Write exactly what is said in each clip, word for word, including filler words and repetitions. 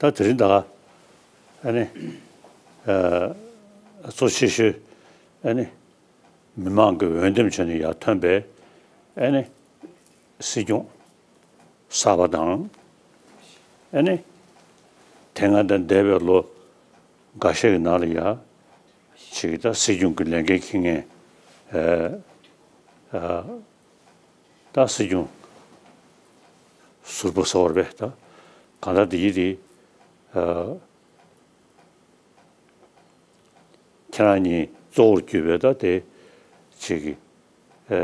ད་དེ་རིང་ད་ཨ་ནི་ཨ་གཙོ་ཆེ་ཤོས་ཨ་ནི་མི་མང་གི་འོས་འདེམས་བྱས་ནས་ཡར་ཐོན་པའི་ཨ་ནི་སྲིད་སྐྱོང་གསར་པ་དང་། ཨ་ནི་དེ་སྔ་དང་འདས་པའི་ལོ་འགའ་ཤས་ཀྱི་ནང་ལ་ཡ་ཅིག་ད་སྲིད་སྐྱོང་གི་ལས་འགན་འཁྱེར་མཁན་ཨ་ཨ་ད་སྲིད་སྐྱོང་ཟུར་པ་ཟེར་བ་རེད་པས། ད་གང་ལྟར་འདི་ཡིན་དེ་ཨ་ཁྱེད་རང་གཉིས་གཙོ་བོར་གྱུར་པའི་ད་དེ་ཅིག་གི་ཨ་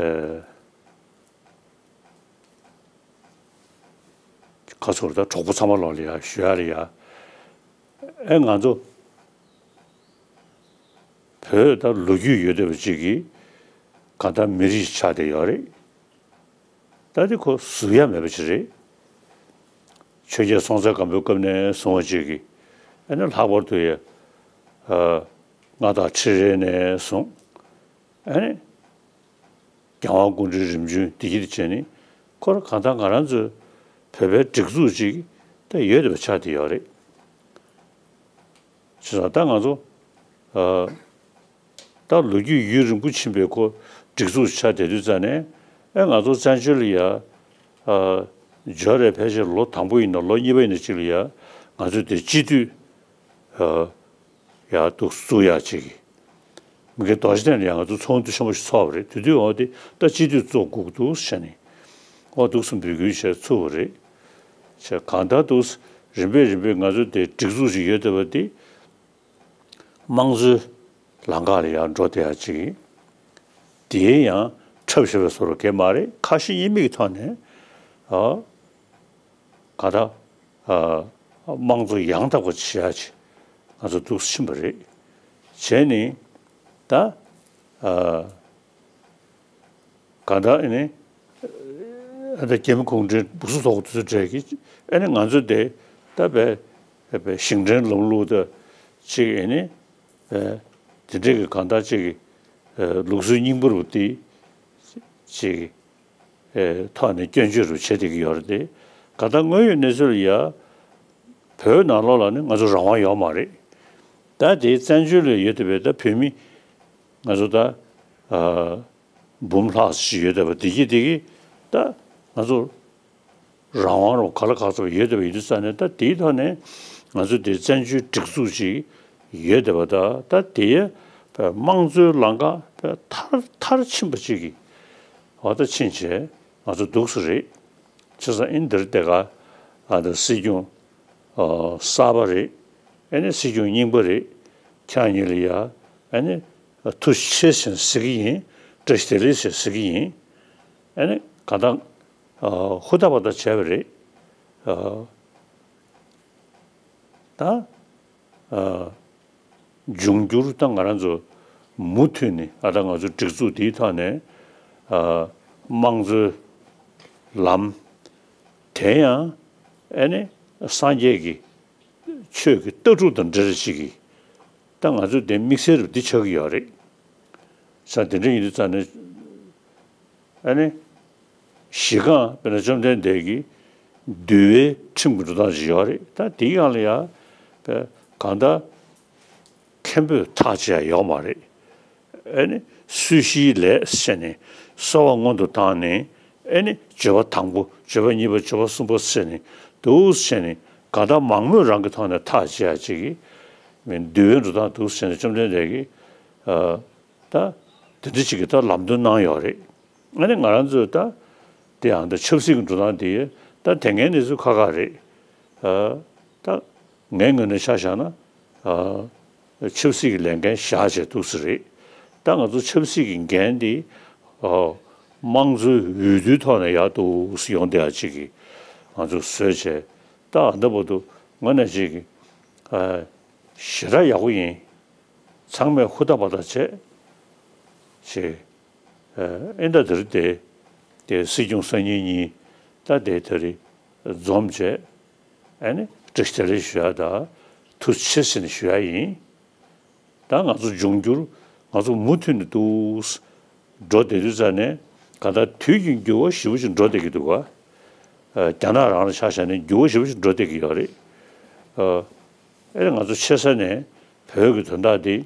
ཁ་ཚོར་ད་གྲོགས་པོ་ཚང་མ་ལོག་ལ་ཡ་ཞུ་ཡ་ལ་ཡ། ཨེ་ང་ཚོ་བོད་ད་ལོ་རྒྱུས་ཡོད་བསྡད་པ་ཅིག་གིས་གང་ལྟར་མི་རིགས་ཆགས་བསྡད་ཡོད་རེད། ད་དེ་ཁོ་ཟུར་ཡ་མེད་པ་ཅིག་རེད། ཆོས་རྒྱལ་སྲོང་བཙན་སྒམ་པོའི་སྐབས་ནས་བཟུང་བ་ཅིག་གིས་ཨ་ནི་ལྷག་པར་དུ་ཡ་ཨ་མངའ་བདག་ཁྲི་རལ་ནས་བཟུང་ཨ་ནི་རྒྱལ་དབང་སྐུ་ཕྲེང་རིམ་བྱོན་འདི་གྱིས་བྱས་ནས་ཁོ་རང་གང་ལྟར་ང་རང་ཚོའི་བོད་པའི་སྒྲིག་འཛུགས་ཅིག་ད་ཡོད་བསྡད་པ་ཆགས་བསྡད་ཡོད་རེད། བྱས་ཙང་ད་ང་ཚོ་ཨ་ད་ལོ་རྒྱུས་ཡུན་རིང་པོ་ཕྱིན་པའི་ཁོ་སྒྲིག་འཛུགས་ཆགས་བསྡད་དུས་ཙང་ནས་ཨེ་ང་ཚོ་བཙན་བྱོལ་ལ་ཡ་ཨ་འབྱོར་རེ་ཕལ་ཆེར་ལོ་དང་པོ་ཡིན་ན་ལོ་གཉིས་པ་ཡིན་ན་གཅིག་ལ་ཡ་ང་ཚོ་དེ་སྤྱི་འཐུས་ཨ་ཡར་འདུག་བཙུགས་ཡག་ཅིག་གི་མི་དགེ་རྡོ་རྗེ་གདན་ལ་ཡང་ང་ཚོ་ཚོགས་འདུ་ཆེན་པོ་ཞིག་ཚོགས་པ་རེད། དེ་དུས་འོ་དེ་ད་སྤྱི་འཐུས་ཚོགས་དགོས་ཀྱི་འདུག་ཟེར་ནས་འོ་འདུག་སེ་འབོད་སྐུལ་བྱས་ཚུགས་པ་རེད། བྱས་གང་ལྟར་འདུག་རིམ་པས་རིམ་པས་ང་ཚོ་དེ་སྒྲིག་འཛུགས་ཤིག་ཡོད་བསྡད་པ་དེ་དམངས་གཙོའི་ལམ་ཁ་ལ་ཡང་འགྲོ་བསྡད་ཡག་ཅིག་གི་དེའི་ཡང་འཁྲབ་བཞག་པའི་བཟོ་འདྲ་གང་ཡང་མ་རེད། ཁ་ཞེ་གཉིས་མེད་ཀྱི་ཐོག་ནས་ཨ། གང་ལྟར་ཨ་དམངས་གཙོ་ཡང་དག་པ་བྱེད་ཡག་ཅིག་ང་ཚོ་འདུག་ཕྱིན་པ་རེད། བྱས་ནས་ད་ཨ་གང་ལྟར་ཨ་ནི་ཨ་ད་རྒྱ་མི་གུང་ཁྲན་སྦུག་སུ་དོག་དུས་ཚོད་འདྲ་གི་ཨ་ནི་ང་ཚོ་དེ་ད་བས་བས་ཞིང་བྲན་ལམ་ལུགས་ད་ཅིག་ཨ་ནི་བས་དེ་འདྲ་གི་གང་ལྟར་ཅིག་གི་ལུགས་སྲོལ་རྙིང་པ་རུ་དེ་ཅིག་ཨེ་ཐོག་ནས་སྐྱོན་བརྗོད་རུ་བྱེད་བསྡད་ཀྱི་ཡོད་རེད་དེ། གང་ལྟར་དངོས་ཡོད་གནས་ཚུལ་ལ་ཡ་བོད་ནང་ལོགས་ལ་ནི་ང་ཚོ་རང་དབང་ཡོད་མ་རེད། ད་དེ་བཙན་བྱོལ་ལ་ཡོད་བསྡད་པའི་ད་བོད་མི་ང་ཚོ་ད་ཨ་འབུམ་ལྷག་ཞིག་ཡོད་བསྡད་པ་དེ་གྱིས་དེ་གིས་ད་ང་ཚོ་རང་དབང་རུ་ག་ལ་ག་ཚོད་ཡོད་བསྡད་པ་ཡིན་དུས་ཙང་ནས། ད་དེའི་ཐོག་ནས་ང་ཚོ་དེ་བཙན་བྱོལ་སྒྲིག་འཛུགས་ཅིག་ཡོད་བསྡད་པ་ད་ད་དེ་དམངས་གཙོའི་ལམ་ཁ་མཐར་མཐར་ཕྱིན་པ་ཅིག་གི་འོ་ད་ཕྱིན་བྱས་ང་ཚོ་འདུག་སེ་རེད། བྱས་ཙང་ཨིན་འདིར་དེ་ག་ཨ་ད་སྲིད་སྐྱོང་ཨ་གསར་པ་རེད། ཨ་ནི་སྲིད་སྐྱོང་རྙིང་པ་རེད། ཁྱེད་རང་གཉིས་ལ་ཡ་ཨ་ནི་ཐུགས་རྗེ་ཆེ་ཟེར་ཟེར་གྱི་ཡིན། བཀྲ་ཤིས་བདེ་ལེགས་ཟེར་ཟེར་གྱི་ཡིན། ཨ་ནི་གང་ལྟར་ཨ་ཧུར་ཐག་པ་ཐག་བྱས་པ་རེད། ཨ་ད་ཨ་འབྱུང་འགྱུར་ད་ང་རང་ཚོ་མུ་མཐུད་ནས་ཨ་ད་ང་ཚོ་སྒྲིག་འཛུགས་འདིའི་ཐོག་ནས་ཨ་དམངས་གཙོའི་ལམ་དེ་ཡང་ཨ་ནི་སངས་རྒྱས་ཀྱི་ཆོས་ཀྱི་ལྟ་གྲུབ་དང་འབྲེལ་བ་ཞིག་གིས་ད་ང་ཚོ་དེ་དམིགས་བསལ་རུ་འདི་ཆགས་ཀྱི་ཡོད་རེད། ས་དེ་འདྲ་ཡིན་དུས་ཙང་ནས་ཨ་ནི་གཞི་རྐང་དཔེར་ན་བཅོམ་ལྡན་འདས་ཀྱི་འདུལ་བའི་ཁྲིམས་ཀྱི་འགྲོ་སྟངས་ཤིག་ཡོད་རེད། ད་དེའི་སྒང་ལ་ཡང་གང་ལྟར་མཁན་པོས་ཐག་བཅད་ཡ་ཡོད་མ་རེད། ཨ་ནི་སྲོད་ཞིའི་ལས་ཟེར་ནས་གསོལ་བ་སྔོན་དུ་བཏང་ནས་ཨ་ནི་བརྗོད་པ་དང་པོ་བརྗོད་པ་གཉིས་པ་བརྗོད་པ་གསུམ་པ་ཟེར་ནས་འདུག་ཟེར་ནས་གང་ལྟར་མང་མོས་རང་གི་ཐོག་ནས་ཐག་བཅད་ཡ་ཅིག་གི་འདུལ་བའི་འགྲོ་སྟངས་འདུག་ཟེར་ནས་བཅོམ་ལྡན་འདས་ཀྱིས་ཨ། ད་དེ་འདྲ་ཅིག་གི་ད་ལམ་སྟོན་གནང་ཡོད་རེད། ཨ་ནི་ང་རང་ཚོས་ད་དེ་ཡང་ད་ཆབ་སྲིད་ཀྱི་འགྲོ་སྟངས་དེ་ད་དེ་སྔའི་གནས་ཚུལ་ཁག་ཁག་རེད། ཨ་ད་ངའི་ངོས་ནས་ཆ་བཞག་ན་ཨ་ཆབ་སྲིད་ཀྱི་ལས་འགན་བཞག་བྱས་འདུག་སེ་རེད། ད་ང་ཚོ་ཆབ་སྲིད་ཀྱི་འགན་དེ་ཨ་དམངས་གཙོའི་འོས་བསྡུའི་ཐོག་ནས་ཡར་འདུག་སེ་ཡོང་བསྡད་ཡ་ཅིག་གི་ང་ཚོ་བཟོས་བྱས། ད་ཨ་ད་བར་དུ་ངོས་ནས་ཅིག་གི་ཨ་ཞེ་དྲག་ཡག་པོ་ཡིན། ཚང་མས་ཧུར་ཐག་པ་ཐག་བྱས་བྱས། ཨེ་ད་དེ་རིང་དེ་དེ་སྲིད་སྐྱོང་སང་ཉིན་གཉིས་ད་དེ་དེ་རིང་འཛོམས་བྱས། ཨ་ནི་བཀྲ་ཤིས་བདེ་ལེགས་ཞུ་ཡ་དང་ཐུགས་རྗེ་ཆེ་ཟེར་ནས་ཞུ་ཡ་ཡིན། ད་ང་ཚོ་འབྱུང་འགྱུར་ང་ཚོ་མུ་མཐུད་ནས་འདུག་འགྲོ་བསྡད་དུས་ཙང་ནས་གང་ལྟར་དུས་ཀྱི་འགྱུར་བ་ཞེ་པོ་ཅིག་འགྲོ་བསྡད་ཀྱི་འདུག་ག་ཨ་རྒྱ་ནག་རང་ལ་ཆ་བཞག་ན་འགྱུར་བ་ཞེ་པོ་ཅིག་འགྲོ་བསྡད་ཀྱི་ཡོད་རེད། ཨ་ཨེ་ང་ཚོ་ཆེ་ས་ནས་བོད་ཀྱི་དོན་དག་འདི་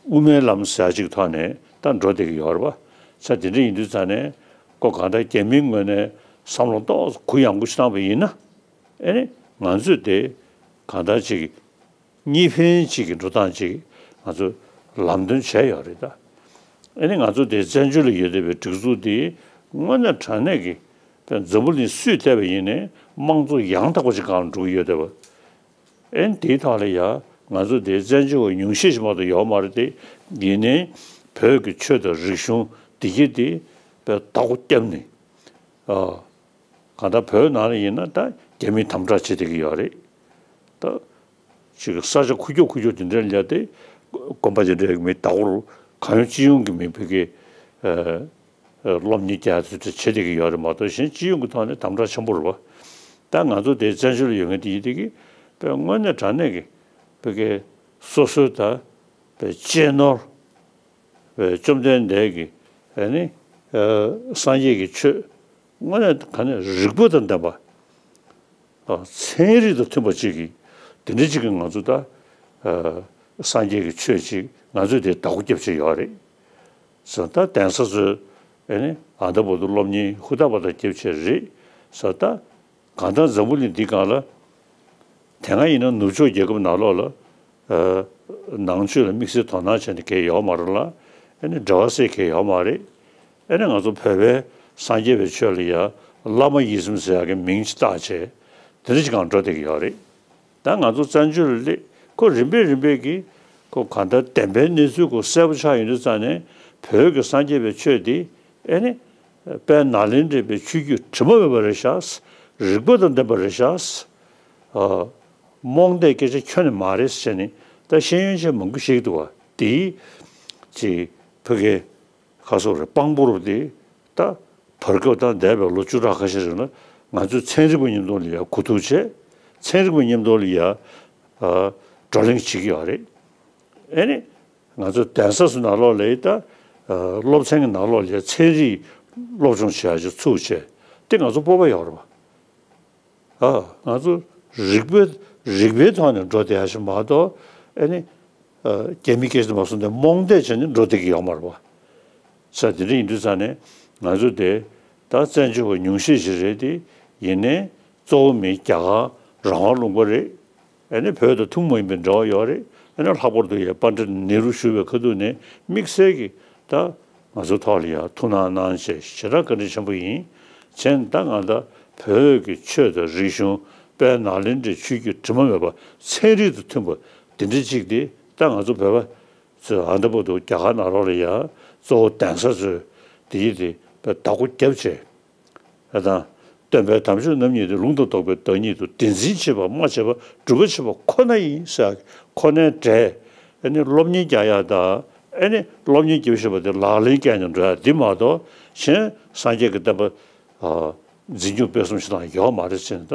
དབུ་མའི་ལམ་ཟེར་ཡ་ཅིག་ཐོག་ནས་ད་འགྲོ་བསྡད་ཀྱི་ཡོད་རེད་པ། ས་དེ་འདྲ་ཡིན་དུས་ཙང་ནས་ཁོ་གང་ལྟར་རྒྱ་མིའི་ངོས་ནས་བསམ་བློ་ཏོག་ཙམ་གུ་ཡངས་པོ་ཞིག་བཏང་པ་ཡིན་ན། ཨེ་ནི་ང་ཚོས་དེ་གང་ལྟར་ཅིག་གཉིས་ཕན་གཅིག་གི་འགྲོ་སྟངས་ཅིག་ང་ཚོ་ལམ་སྟོན་བྱས་ཡོད་རེད་ད། ཨ་ནི་ང་ཚོ་དེ་བཙན་བྱོལ་ལ་ཡོད་བསྡད་པའི་སྒྲིག་འཛུགས་འདི་དངོས་གནས་དྲང་གནས་ཀྱི་དཔེ་འཛམ་བུ་གླིང་སུས་བལྟས་པ་ཡིན་ནའི་དམངས་གཙོ་ཡང་དག་པ་ཅིག་སྒང་ལ་འགྲོ་གི་ཡོད་བསྡད་པ། ཨ་ནི་དེའི་ཐོག་ལ་ཡ་ང་ཚོ་དེ་བཙན་བྱོལ་བ་ཉུང་ཤས་ཤིག་མ་གཏོགས་ཡོད་མ་རེད་དེ། ཡིན་ནའི་བོད་ཀྱི་ཆོས་དང་རིག་གཞུང་འདི་གྱད་དེ་དཔེ་བདག་པོ་བརྒྱབ་ནས། ཨ། གང་ལྟར་བོད་ནང་ལ་ཡིན་ན་ད་རྒྱ་མིས་དམ་དྲག་བྱེད་བསྡད་ཀྱི་ཡོད་རེད། ད་ཅིག་ས་ཆ་ཁུག་ཀྱོག་ཁུག་ཀྱོག་དེ་འདྲ་ལ་དེ་དགོན་པ་དེ་འདྲའི་མི་བདག་པོར་གང་ཡོང་ཅི་ཡོང་གི་མི་བོད་ཀྱི་ཨ་ཨ་སློབ་གཉེར་རྒྱག་ཡ་དེ་འདྲ་བྱེད་བསྡད་ཀྱི་ཡོད་རེད་མ་གཏོགས་གཞན་སྤྱི་ཡོངས་ཀྱི་ཐོག་ནས་དམ་དྲག་ཆེན་པོ་རེད་པ། ད་ང་ཚོ་དེ་བཙན་བྱོལ་ལ་ཡོད་མཁན་དེ་ཡིན་དེ་གི་དཔེ་དངོས་གནས་དྲང་གནས་ཀྱི་བོད་ཀྱི་སོ་སོའི་ད་དཔེ་གཅེས་ནོར། བཅོམ་ལྡན་འདས་ཀྱི་ཨ་ནི་ཨ་སངས་རྒྱས་ཀྱི་ཆོས་དངོས་གནས་ག་ནས་རིགས་པ་དང་ལྡན་པ། ཨ་ཚན་རིག་དང་མཐུན་པ་ཅིག་གིས་དེ་འདྲ་ཅིག་གིས་ང་ཚོ་ད་ཨ་སངས་རྒྱས་ཀྱི་ཆོས་ཅིག་ང་ཚོས་དེ་བདག་པོ་རྒྱབ་བྱས་ཡོད་རེད། ཟེར་ད་གདན་ས་ཚོས་ཨ་ནི་ཨ་ད་བར་དུ་སློབ་གཉེར་ཧུར་ཐག་པ་དང་རྒྱབ་བྱས་རེད་ཟེར་ད། གང་ལྟར་འཛམ་བུ་གླིང་འདི་སྒང་ལ། དེ་སྔ་ཡིན་ན་ནུབ་ཕྱོགས་རྒྱལ་ཁབ་ནང་ལོགས་ལ། ཨ་ནང་ཆོས་ལ་དམིགས་བསལ་དོ་སྣང་བྱས་ནས་གང་ཡང་ཡོད་མ་རེད་ལ། ཨ་ནི་འབྲེལ་བ་ཟེར་གང་ཡང་ཡོད་མ་རེད། ཨ་ནི་ང་ཚོ་བོད་པའི་སངས་རྒྱས་པའི་ཆོས་ལ་ཡ་བླ་མ་ཡིད་བཞིན་ཟེར་ཡག་གི་མིང་ཅིག་བཏགས་བྱས། དེ་འདྲ་ཅིག་སྒང་འགྲོ་བསྡད་ཀྱི་ཡོད་རེད། ད་ང་ཚོ་བཙན་བྱོལ་ལ་སླེབས་ཁོ་རིམ་པས་རིམ་པས་ཀྱིས་ཁོ་གང་ལྟར་བདེན་པའི་གནས་ཚུལ་ཁོ་གསལ་པོ་ཆགས་ཡོང་དུས་ཙང་ནས་བོད་ཀྱི་སངས་རྒྱས་པའི་ཆོས་འདི་ཨ་ནི། དཔལ་ནཱ་ལེནྡྲའི་ཆོས་བརྒྱུད་དྲི་མ་མེད་པ་རེད་ཤག་རིགས་པ་དང་ལྡན་པ་རེད་ཤག་ཨ། རྨོངས་དད་སྐད་ཆ་ཁྱོན་ནས་མ་རེད་ཟེར་ནས་ད་ཤེས་ཡོན་ཅན་མང་པོ་ཞིག་འདུག་བ། དེའི་ཅིག་བོད་སྐད་ཁ་སོགས་རེད་དཔང་པོ་རུ་དེ་ད་བར་སྐབས་ད་འདས་པའི་ལོ་བཅུ་ཕྲག་ཁ་ཤས་རིང་ལ་ང་ཚོས་ཚན་རིག་པ་མཉམ་དུ་ལ་ཡ་གོ་བསྡུར་བྱས། ཚན་རིག་པ་མཉམ་དུ་ལ་ཡ་ཨ་བགྲོ་གླེང་བྱེད་ཀྱི་ཡོད་རེད། ཨ་ནི། ང་ཚོ་གདན་ས་ཚོའི་ནང་ལོགས་ལ་ད་ཨ་སློབ་ཚན་གྱི་ནང་ལོགས་ལ་ཚན་རིག་སློབ་སྦྱོང་བྱེད་ཡག་ཅིག་ཚུགས་བྱས་དེ་ང་ཚོ་སྤོབས་པ་ཡོད་རེད་བ། ཨ་ང་ཚོ་རིག་པའི་རིག་པའི་ཐོག་ནས་འགྲོ་བསྡད་ཡག་ཅིག་མ་གཏོགས་ཨ་ནི་ཨ་རྒྱ་མི་སྐད་ཆ་མ་གསུངས་ཏེ་རྨོངས་དད་བྱས་ནས་འགྲོ་བསྡད་ཀྱི་ཡོད་མ་རེད་བ། ས་དེ་འདྲ་ཡིན་དུས་ཙང་ནས་ང་ཚོ་དེ་ད་བཙན་བྱོལ་བ་ཉུང་ཤས་ཤིག་རེད་དེ། ཡིན་ནའི་གཙོ་བོ་མི་རྒྱ་གར་རང་དབང་ལུང་པ་རེད། ཨ་ནི་བོད་དང་ཐུན་མོང་ཡིན་པའི་འབྲེལ་བ་ཡོད་རེད། ཨ་ནི་ལྷག་པར་དུ་ཡ་པཎྜི་ཏ་ནེ་རུ་བཞུགས་པའི་ཁ་ཐུག་ནས་དམིགས་བསལ་གྱིས་ད་ང་ཚོ་ཐོག་ལ་ཡ་ཐུགས་སྣང་གནང་བྱས་ཞེ་དྲག་བཀའ་དྲིན་ཆེན་པོ་ཡིན། བྱས་ན་ད་ང་ད་བོད་ཀྱི་ཆོས་དང་རིག་གཞུང་དཔལ་ནཱ་ལེནྡྲའི་ཆོས་བརྒྱུད་དྲི་མ་མེད་པ་ཚན་རིག་དང་མཐུན་པ་དེ་འདྲ་ཅིག་དེ་ད་ང་ཚོ་བོད་པ་ཚོས་ཨ་ད་བར་དུ་རྒྱ་གར་ནང་ལོགས་ལ་ཡ་གཙོ་བོ་གདན་ས་ཚོས་དེ་ཡི་དེ་བདག་པོ་བརྒྱབ་བྱས། ཨ་དང་། སྟོན་པའི་དམ་ཆོས་རྣམ་གཉིས་ཏེ། ལུང་དང་རྟོགས་པའི་བདག་ཉིད་དོ། དེ་འཛིན་བྱེད་པ་སྨྲ་བྱེད་པ། སྒྲུབ་པ་བྱེད་པ་ཁོ་ན་ཡིན་ཟེར། ཁོ་ནའི་གྲས། ཨ་ནི་སློབ་གཉེར་རྒྱག་ཡག་དང་། ཨ་ནི་སློབ་གཉེར་རྒྱབ་བཞིན་པ་དེ་ལག་ལེན་བཀལ་ནས་འགྲོ་ཡག་འདི་མ་གཏོགས་གཞན་སངས་རྒྱས་ཀྱི་བསྟན་པ་ཨ་འཛིན་སྐྱོང་སྤེལ་གསུམ་བྱེད་སྟངས་ཡོད་མ་རེད་ཟེར་ནས་ད་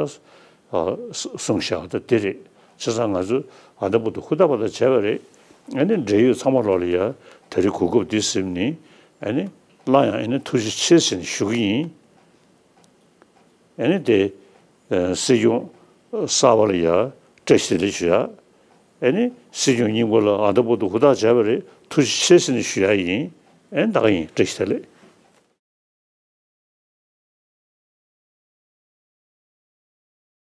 ཨ་གསུངས་བཞག་ད་དེ་རེད། བྱས་ཙང་ང་ཚོས་ཨ་ད་བར་དུ་ཧུར་ཐག་པ་དང་བྱས་པ་རེད། ཨ་ནི་འབྲེལ་ཡོད་ཚང་མ་ལོག་ལ་ཡ་ད་རེས་གོ་སྐབས་འདི་ཟིན་ནས་ཨ་ནི་སླར་ཡང་ཨ་ནི་ཐུགས་རྗེ་ཆེ་ཟེར་ནས་ཞུ་གི་ཡིན། ཨ་ནི་དེ་ཨ་སྲིད་སྐྱོང་གསར་པ་ལ་ཡ་བཀྲ་ཤིས་བདེ་ལེགས་ཞུ་ཡ། ཨ་ནི་སྲིད་སྐྱོང་རྙིང་པ་ལ་ཨ་ད་བར་དུ་ཧུར་ཐག་བྱས་པ་རེད། ཐུགས་རྗེ་ཆེ་ཟེར་ནས་ཞུ་ཡ་ཡིན། ཨ་ནི་ད་ག་ཡིན། བཀྲ་ཤིས་བདེ་ལེགས།